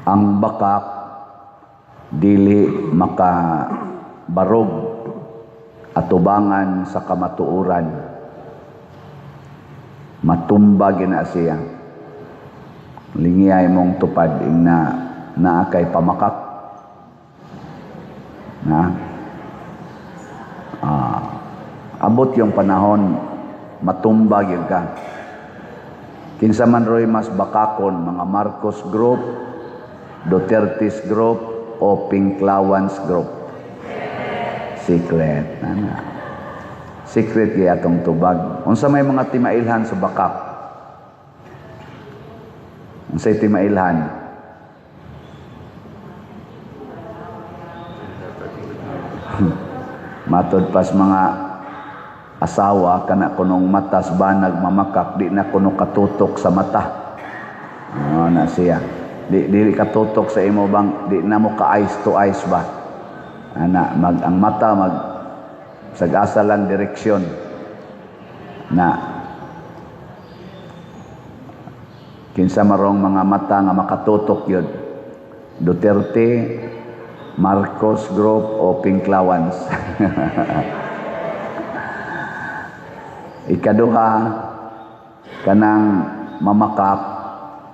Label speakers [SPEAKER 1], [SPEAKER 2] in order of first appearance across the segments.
[SPEAKER 1] Ang bakak dili makabarog atubangan sa kamatuoran. Matumba gina siya. Lingiyay mong tupad ing na naa kay pamakak. Na? Abot yung panahon matumba gyud ka. Kinsa man roy mas bakakon, mga Marcos Group, Duterte's Group, o Pinklawans Group? Secret. Ana. Secret gyud atong tubag. Unsa may mga timailhan sa bakak? Unsay timailhan? Matod pas mga asawa kana kunong matas banag mamakak di na kuno katutok sa mata. Oh, na siya. Di dili katutok sa imo bang di na mo ka eyes to eyes ba. Ana mag ang mata mag sag-asa lang direksyon na kinsa marong mga mata nga makatutok yun. Duterte, Marcos Group o Pinklawans. Ikaduha, kanang mamakak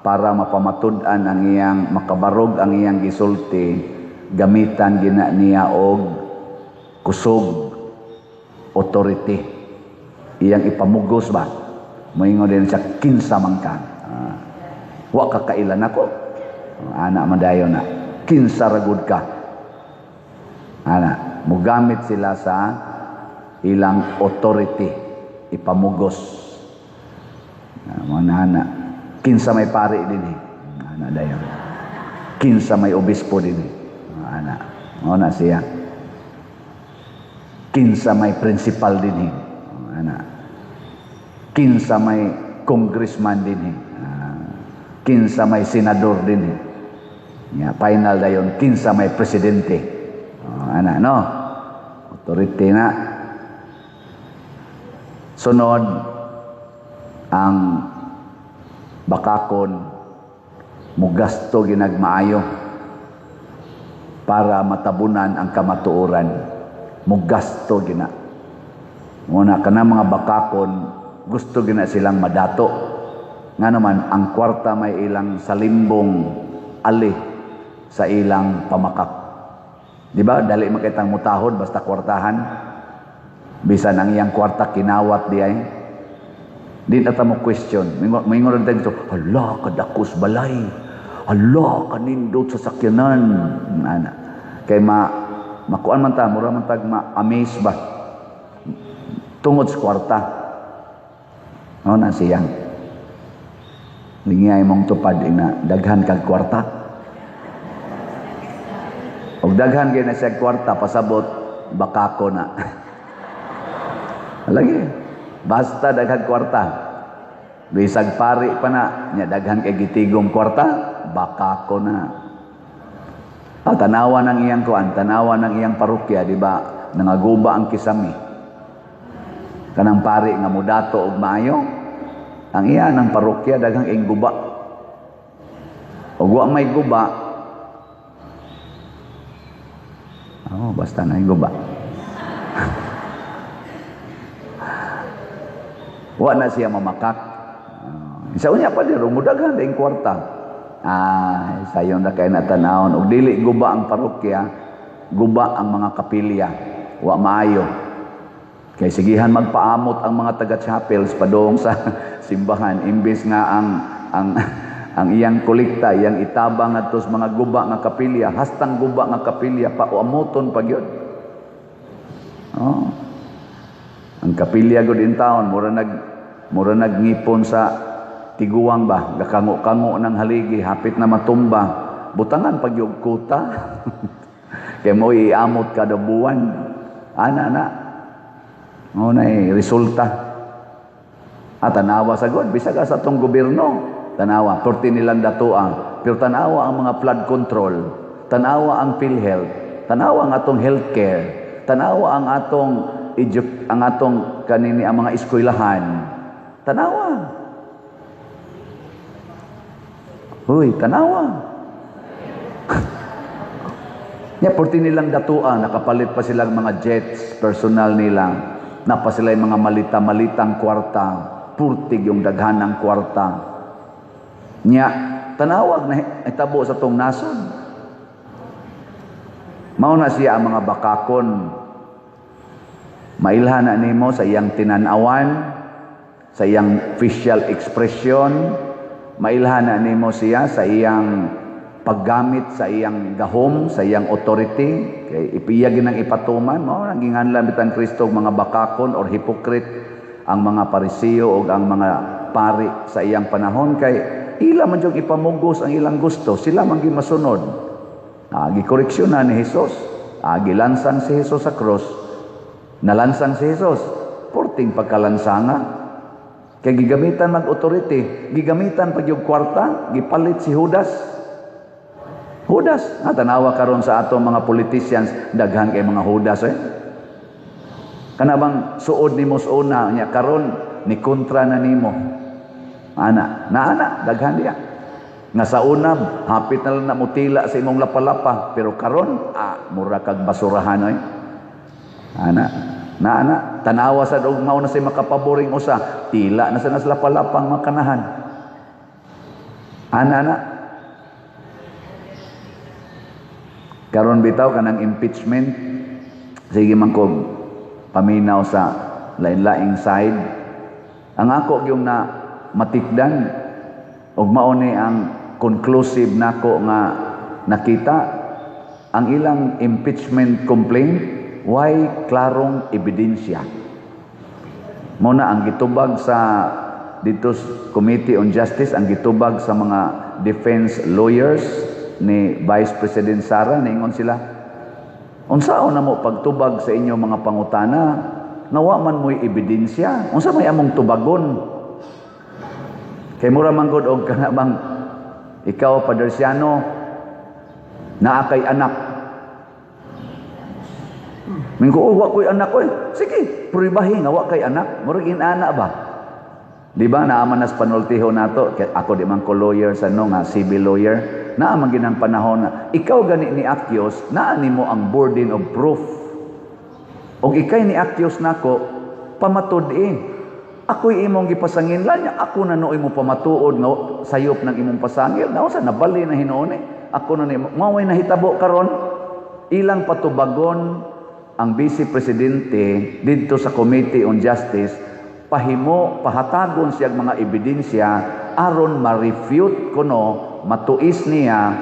[SPEAKER 1] para mapamatud-an ang iyang makabarog ang iyang gisulti, gamitan gina niya og kusog authority. Iyang ipamugos ba? Moingon din siya, kinsa man ka. Wa ka kailan ako. Ana man dayon na. Kinsa ragud ka. Ana, mugamit sila sa ilang authority, ipamugos. Mga ana, kinsa may pari dinhi. Ana dayon. Kinsa may obispo dinhi. Ana, mao na siya. Kinsa may principal dinhi. Ana. Kinsa may congressman dinhi. Kinsa may senador dinhi. Ya, final dayon kinsa may presidente. Ana no. Authority na. Sunod ang bakakon mugasto ginagmaayo para matabunan ang kamatuoran. Mugasto gina. Muna kana mga bakakon gusto gina silang madato. Nga naman ang kwarta may ilang salimbong ali sa ilang pamakak. Di ba? Dali makitang mutahod basta kwartahan. Bisan ang iyang kwarta kinawat di ay. Di na ta mo question. Mingon rin tayo dito, hala, kadakos balay. Hala, kanindot sa sakyanan. Ana. Kay makuan man ta, mura man tag ma-amaze ba? Tungod sa kwarta. No, na siyang. Lingiyay mong tupad ina, daghan kag kwarta. Og daghan kay na siya kwarta, pasabot, bakako na. Lagi. Basta daghan kwarta. Bisag pari pa na, nya daghan kay gitigom kwarta, bakako na. Tanawa ng iyang kuan, tanawa ng iyang parokya, di ba? Nangaguba ang kisami. Kanang pari nga mudato og maayo, ang iya ng parokya daghang ing guba. Og wa may guba, oh, basta na ing guba. Wa na siya mamakak. Sa unya pa diro mudaghan ding kwarta. Sayon na kay natanawon og dili guba ang parokya, guba ang mga kapilya, wa maayo. Kay sigihan magpaamot ang mga taga chapels padung sa simbahan imbes nga ang iyang kolekta, iyang itabang ngadto sa mga guba nga kapilya, hastang guba nga kapilya pauamoton pa gyud. Oh. Ang kapilya gud in town mura nagngipon sa tiguang ba, gakango-kango ng haligi, hapit na matumba, butangan pag yung kuta. Kay mo iamot kada buwan. Ana na. Mo na resulta. At tanawa sa God, bisag sa atong gobyerno, tanawa, perti nilang datoa, pero tanawa ang mga flood control, tanawa ang PhilHealth, tanawa ang atong healthcare, tanawa ang atong Egypt, ang atong kanini ang mga eskwelahan. Tanawa. Uy, tanawa. Nya porti nilang datua, nakapalit pa silang mga jets personal nila. Napa sila yung mga malita-malitang kwarta, purtig yung daghanang kwarta. Nya tanawag na itabo sa tong nasod. Mao na siya ang mga bakakon. Mailhan na nimo sa iyang tinanawan, sa iyang facial expression, mailhan na nimo siya sa iyang paggamit sa iyang gahom, sa iyang authority, kay ipiya ginang ipatuman, mao nang ginganlan bitan Kristo og mga bakakon or hypocrite ang mga Pariseo ug ang mga pari sa iyang panahon, kay ila man jud ipamugos ang ilang gusto, sila man masunod. Gikoreksyon na ni Jesus. Gilansang si Jesus sa cross. Nalansang si Jesus. Porting pagkalansanga. Kay gigamitan mag authority, gigamitan pag yung kwarta, gipalit si Judas. Judas, nga tanawa karon sa ato mga politicians, daghan kay mga Judas eh. Kana bang suod nimo sa una, nya karon ni kontra na nimo. Ana, na ana, daghan diya. Nga sa una, hapit na lang na mutila sa imong lapalapa, pero karon, mura kag basurahan oy. Ana, na ana, tanawa sa og mao na say makapaboring usa, tila na sa nas lapalapang makanahan. Ana na. Karon bitaw kanang impeachment, sige man ko paminaw sa lain-laing side. Ang ako yung na matikdan og mao ni ang conclusive nako nga nakita, ang ilang impeachment complaint way klarong ebidensya. Mao na ang gitubag sa dito Committee on Justice, ang gitubag sa mga defense lawyers ni Vice President Sara, niingon sila, unsaon na mo pagtubag sa inyo mga pangutana nga wa man mo'y ebidensya? Unsa may among tubagon? Kay mura man gud og kana bang ikaw, Padersiano, naa kay anak. Mingko, "Oh, wa ko'y anak oy." Sige, pruibahi nga wa kay anak. Murag inana ba? Di ba naaman nas panultiho nato, ako di man ko lawyer sa no nga civil lawyer, naa man ginang panahon na ikaw gani ni accuse, naa nimo ang burden of proof. Og ikay ni accuse nako, pamatud-i. Ako'y imong gipasanginlan niya, ako na nooy mo pamatuod nga sayop ng imong pasangil. Nga sa nabali na hinuon eh. Ako na ni mao may nahitabo karon, ilang patubagon ang Vice Presidente didto sa Committee on Justice, pahimo pahatagon siya mga ebidensya aron ma-refute kuno, matuis niya,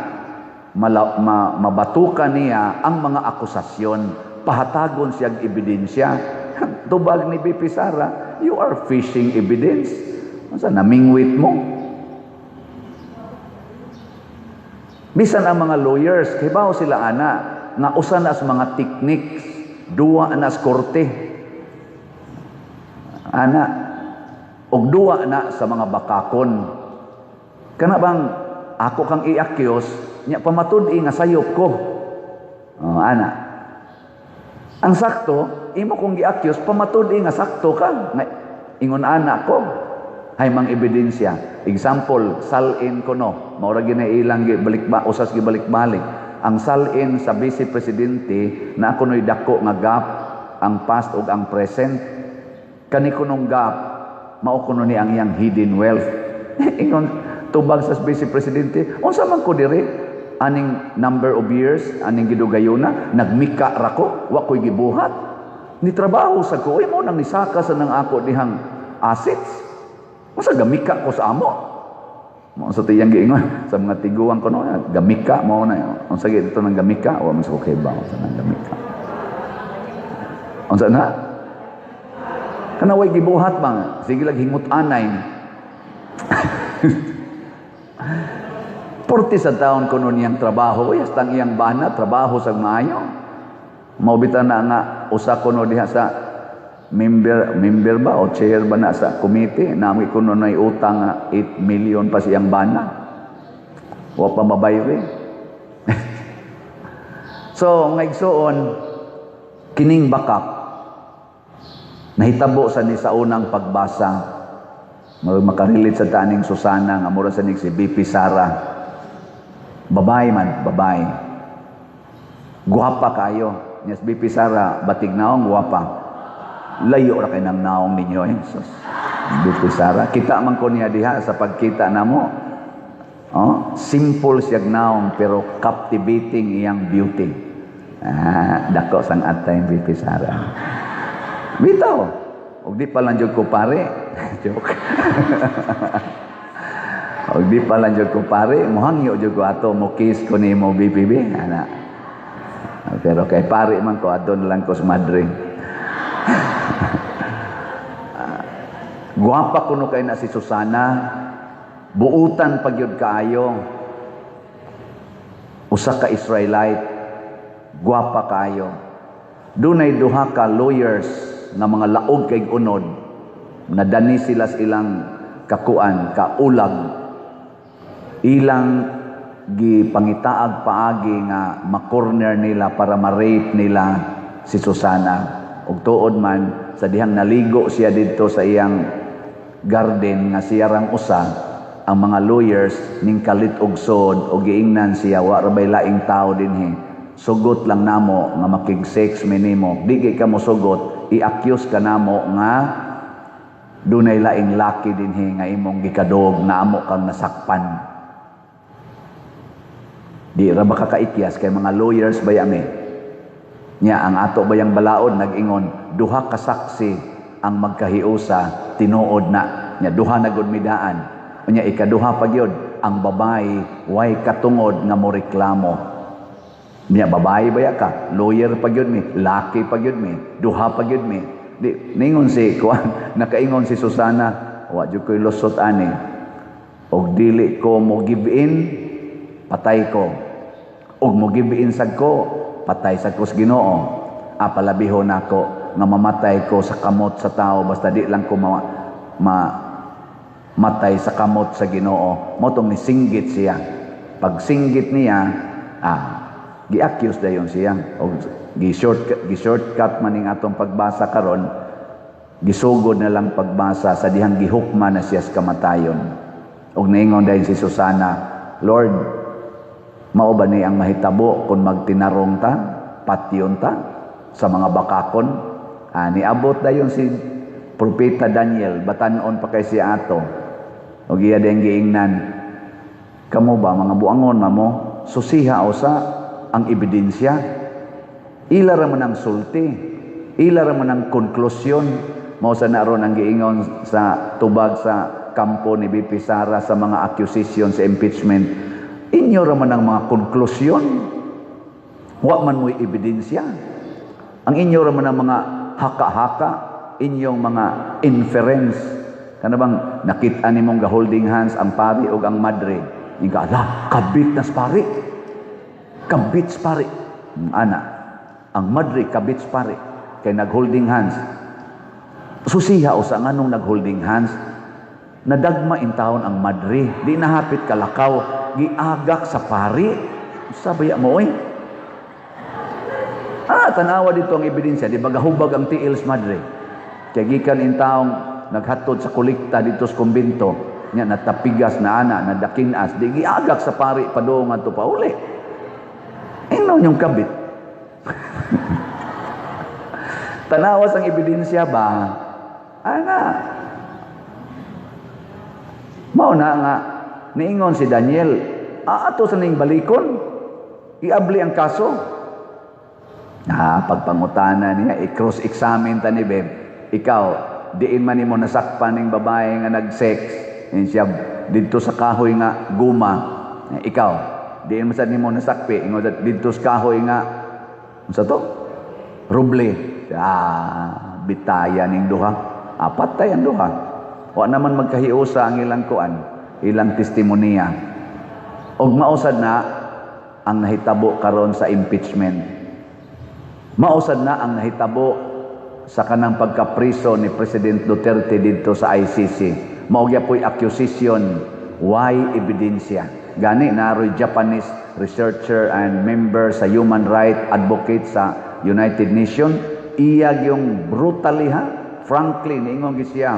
[SPEAKER 1] mabatukan niya ang mga akusasyon. Pahatagon siya ebidensya. Tubag ni BP Sara, "You are fishing evidence. Unsa namingwit mo?" Bisan ang mga lawyers, kibaw sila ana nga usa na sa mga techniques, duwa na sa korte. Ana, og duwa na sa mga bakakon. Kana bang ako kang i-accuse, nya pamatud-i nga sayop ko. Oh, ana. Ang sakto, imo kong gi-accuse, pamatud-i nga sakto ka. Nga, ingon ana ko. Hay mang ebidensya. Example, salin ko no. Maura gina ilang balik ba usas gibalik-balik. Ang salin sa Vice Presidente na ako no'y dako nga gap ang past ug ang present. Kani kunong gap, mao kuno ni ang iyang hidden wealth. Ingon tubag sa Vice Presidente, "Unsa man ko diri aning number of years, aning gidugayona, nagmika ra ko, wa ko'y gibuhat. Ni trabaho sa ko, mo nang nisaka sa nang ako dihang assets. Unsa gamika ko sa amo?" Mo sa tiyang giingon sa mga tiguang ko no, gamika mo na. Unsa gyud ito nang gamika? Wa man sa ko ba unsa nang gamika. Unsa na? Kana way gibuhat bang? Sige lang hingut anay. Porti sa taon kuno niyang trabaho, uy, hasta ang iyang bana, trabaho sa maayo. Maubita na nga usa kuno diha sa member ba o chair ba na sa committee, nami kuno na utang nga 8 million pa siyang bana. Wa pa mabayri. So, mga igsuon, kining bakak nahitabo sa ni sa unang pagbasa. Makarelate sa taning Susana nga mura sa ning si BP Sara. Babae man, babae. Guwapa kayo. Nya si BP Sara, batig naong, guwapa. Layo ra kay nang naong ninyo eh. Sus. BP Sara, kita man ko niya diha sa pagkita namo. Oh, simple siyag naong pero captivating iyang beauty. Ah, dako sang atay BP Sara. Bitaw. Og di pa lang jud ko pare. Joke. Og di pa lang jud ko pare, mohangyo jud ko ato mo kiss ko nimo, BPB ana. Pero kay pare man ko, adon lang ko sa madre. Guwapa kuno kay na si Susana. Buutan pagyud kaayo. Usa ka Israelite, guwapa kaayo. Dunay duha ka lawyers nga mga laog kay unod, nadani sila sa ilang kakuan, kaulag. Ilang gipangitaag paagi nga ma-corner nila para ma-rape nila si Susana. Ug tuod man, sa dihang naligo siya didto sa iyang garden nga siya rang usa, ang mga lawyers ning kalit og sod og giingnan siya, "Wa ra bay laing tao dinhi, sugot lang namo nga makig-sex mi nimo. Di kay ka mo sugot, i-accuse ka namo nga dunay laing laki dinhi nga imong gikadog na amo kang nasakpan." Di ra ba kakaikyas kay mga lawyers ba yami? Nya ang ato bayang balaod nag-ingon, duha ka saksi ang magkahiusa, tinuod na. Nya duha na gud midaan. Unya ikaduha pa gyud, ang babae way katungod nga mo reklamo. Nya babae baya ka, lawyer pa gyud mi, laki pa gyud mi, duha pa gyud mi. Di ningon si kuan, nakaingon si Susana, "Wa jud ko'y lusot ani. Og dili ko mo give in, patay ko. Og mo give in sad ko, patay sad ko sa Ginoo. Ah, palabihon nako nga mamatay ko sa kamot sa tao basta di lang ko ma matay sa kamot sa Ginoo." Mao tong nisinggit siya. Pag singgit niya, gi-accuse dayon siya. Og gi-shortcut man ning atong pagbasa karon, gisugod na lang pagbasa sa dihang gihukma na siya sa kamatayon. Og niingon dayon si Susana, "Lord, mao ba ni ang mahitabo kung magtinarong ta, patyon ta sa mga bakakon?" Ah, niabot dayon si Propeta Daniel, batanon pa kay siya ato. Og iya din giingnan, "Kamo ba mga buangon mamo, susiha usa ang ebidensya. Ila ra man ang sulti, ila ra man ang konklusyon." Mao sa naron ang giingon sa tubag sa kampo ni BP Sara sa mga accusation sa impeachment. Inyo ra man ang mga konklusyon. Wa man mo'y ebidensya. Ang inyo ra man ang mga haka-haka, inyong mga inference. Kana bang nakita nimong ga holding hands ang pari o ang madre. Inga, "Ala, kabit na sa pari. Kabit sa pari." Ana, ang madre kabit sa pari kay nag-holding hands. Susiha o sa nganong nag-holding hands, nadagma intawon ang madre, di nahapit kalakaw, giagak sa pari. Sabaya mo oy. Ah, tanawa dito ang ebidensya, di ba gahubag ang tiil sa madre? Kaya gikan intawong naghatod sa kolekta dito sa kumbento, nya natapigas na ana, nadakinas, di giagak sa pari padung adto pauli. Ingnon yung kabit. Tanawas ang ebidensya ba? Ana. Mao na nga niingon si Daniel, "Aato sa ning balikon, iabli ang kaso." Ah, pagpangutana niya, i-cross-examine ta ni Beb. "Ikaw, diin man nimo nasakpan ning babae nga nag-sex?" Yun siya, "Didto sa kahoy nga guma." "Ikaw, diin man sad nimo nasakpi?" Ingon, "Didto sa kahoy nga, unsa to? Ruble." Ah, bitaya ning duha. Ah, patay ang duha. Wa naman magkahiusa ang ilang kuan, ilang testimonya. Og mausad na ang nahitabo karon sa impeachment. Mausad na ang nahitabo sa kanang pagkapriso ni President Duterte didto sa ICC. Mao gyapoy accusation, why ebidensya. Gani naroy Japanese researcher and member sa human right advocate sa United Nations, iya yung brutally ha, frankly niingon gyud siya,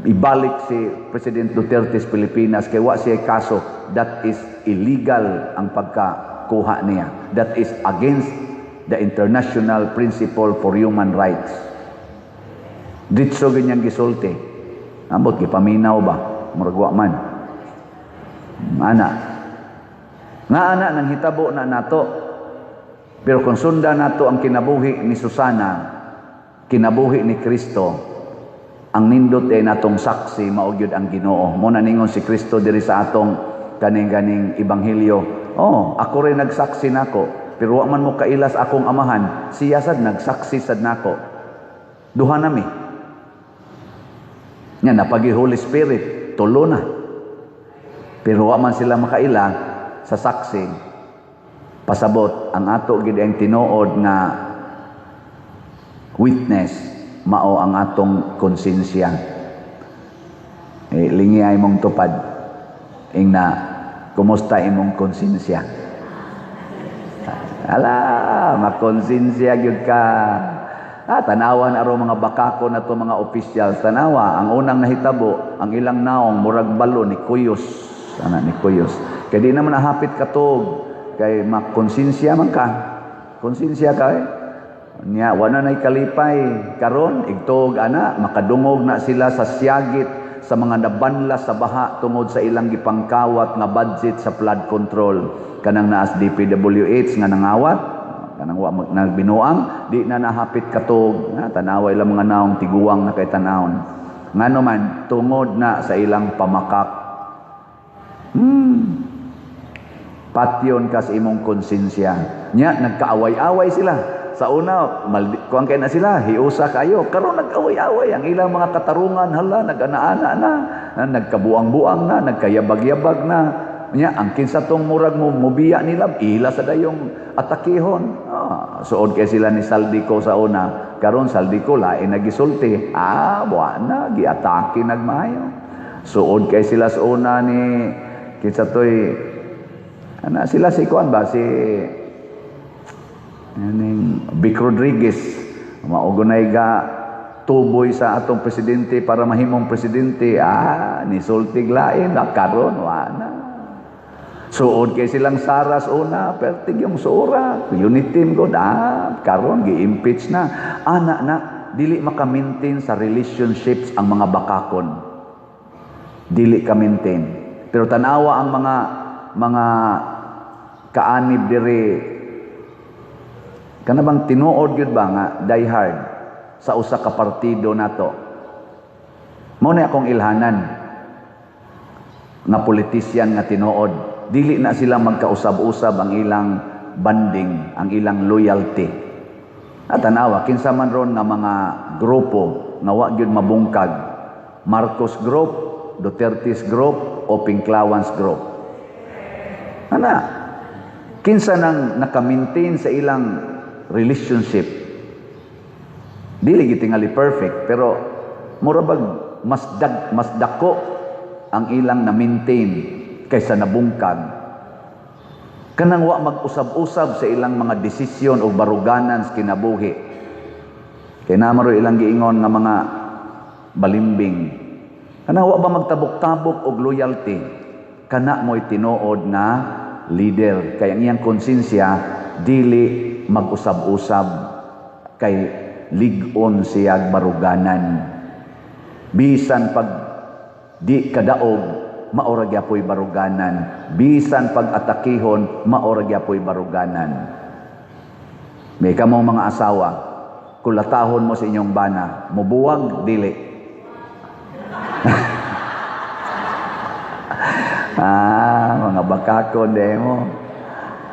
[SPEAKER 1] ibalik si President Duterte sa Pilipinas kay wa siya kaso, that is illegal ang pagka pagkuha niya. That is against the international principle for human rights. Ditso ganyan gisulti. Ambot gipaminaw ba? Murag wa man. Ana. Nga ana nang hitabo na nato. Pero kung sundan nato ang kinabuhi ni Susana, kinabuhi ni Kristo, ang nindot ay natong saksi mao gyud ang Ginoo. Mo na ningon si Kristo diri sa atong kaning ebanghelyo. "Oh, ako rin nagsaksi nako, pero wa man mo kailas akong Amahan, siya sad nagsaksi sad nako. Duha nami." Nya napagi Holy Spirit, tulo na. Pero wa man sila makaila sa saksi. Pasabot ang ato gid ang tinuod nga witness mao ang atong konsensya. Eh, lingi ay mong tupad. Ingna, kumusta imong konsensya? Ala, makonsensya gyud ka. Ah, tanawa na aron mga bakako na to, mga officials. Tanawa, ang unang nahitabo, ang ilang naong murag balo ni kuyos. Ana ni kuyos. Kay di naman nahapit katog kay makonsensya man ka. Konsensya ka eh. Nya wala nay kalipay karon igtog ana makadungog na sila sa siyagit sa mga nabanla sa baha tungod sa ilang gipangkawat nga budget sa flood control, kanang naas DPWH nga nangawat, kanang wa nagbinuang, di na nahapit katog na. Tanawa ilang mga naong, tiguang na kay tanawon. Ngano man? Tungod na sa ilang pamakak. Patyon ka sa imong konsensya. Nya nagkaaway-away sila. Sa una, kuan kay na sila, hiusa kayo. Karon nag-away-away ang ilang mga katarungan, hala, nag-ana-ana na, nagkabuang-buang na, nagkayabag-yabag na. Nya ang kinsa tong murag mo mubiya nila, ila sa dayong atakihon. Ah, suod kay sila ni Zaldy Co sa una. Karon Zaldy Co lain nagisulti. Ah, wa na giatake nagmaayo. Suod kay sila sa una ni kinsa toy ana sila, si kuan ba, si aning Vic Rodriguez, maugunay ga tuboy sa atong presidente para mahimong presidente. Ah, nisultig lain na karon, wa na. Suod kay silang Saras una, pertig yung suora, unity god. Ah, karon gi-impeach na. Ana na dili maka-maintain sa relationships ang mga bakakon, dili ka maintain. Pero tanawa ang mga kaanib diri, kana bang tinuod gyud ba nga die hard sa usa ka partido nato. Mao na akong ilhanan nga politisyan nga tinuod, dili na sila magkausab-usab ang ilang banding, ang ilang loyalty. At tanawa kinsa man ron nga mga grupo nga wa gyud mabungkag: Marcos Group, Duterte's Group o Pinklawans Group. Ana, kinsa nang naka-maintain sa ilang relationship? Dili gitingali perfect, pero mura bag mas dako ang ilang na-maintain kaysa nabungkag. Kanang wa mag-usab-usab sa ilang mga desisyon o baruganan sa kinabuhi. Kay namaro ilang giingon nga mga balimbing. Kanang wa ba magtabok-tabok og loyalty? Kana mo'y tinuod nga leader. Kay ang iyang konsensya dili mag-usab-usab kay lig-on siya baruganan. Bisan pag di kadaog, maora gyapoy baruganan. Bisan pag atakihon, maora gyapoy baruganan. May kamo mga asawa, kulatahon mo sa inyong bana, mubuwag, dili? Ah, mga bakakon mo.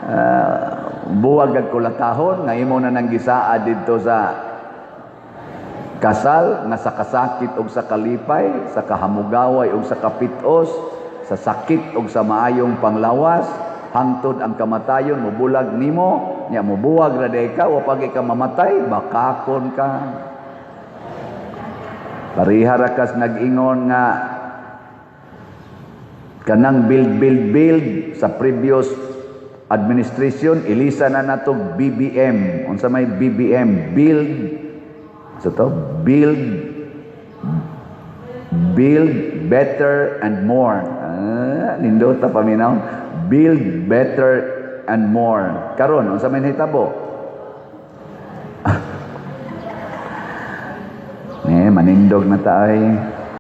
[SPEAKER 1] Ah, buwag ag kulatahon nga imo na nang gisaad didto sa kasal nga sa kasakit og sa kalipay, sa kahamugaway og sa kapitos, sa sakit og sa maayong panglawas, hangtod ang kamatayon mubulag nimo. Nya mubuwag ra day ka, wa pagi ka mamatay, bakakon ka. Pareha ra kas nag-ingon nga kanang build, build, build sa previous administration, ilisa na nato BBM. Unsa may BBM? Build so to build, build better and more. Ah, nindota paminaw. Build better and more. Karon, unsa may nahitabo? Eh, manindog na ta ay.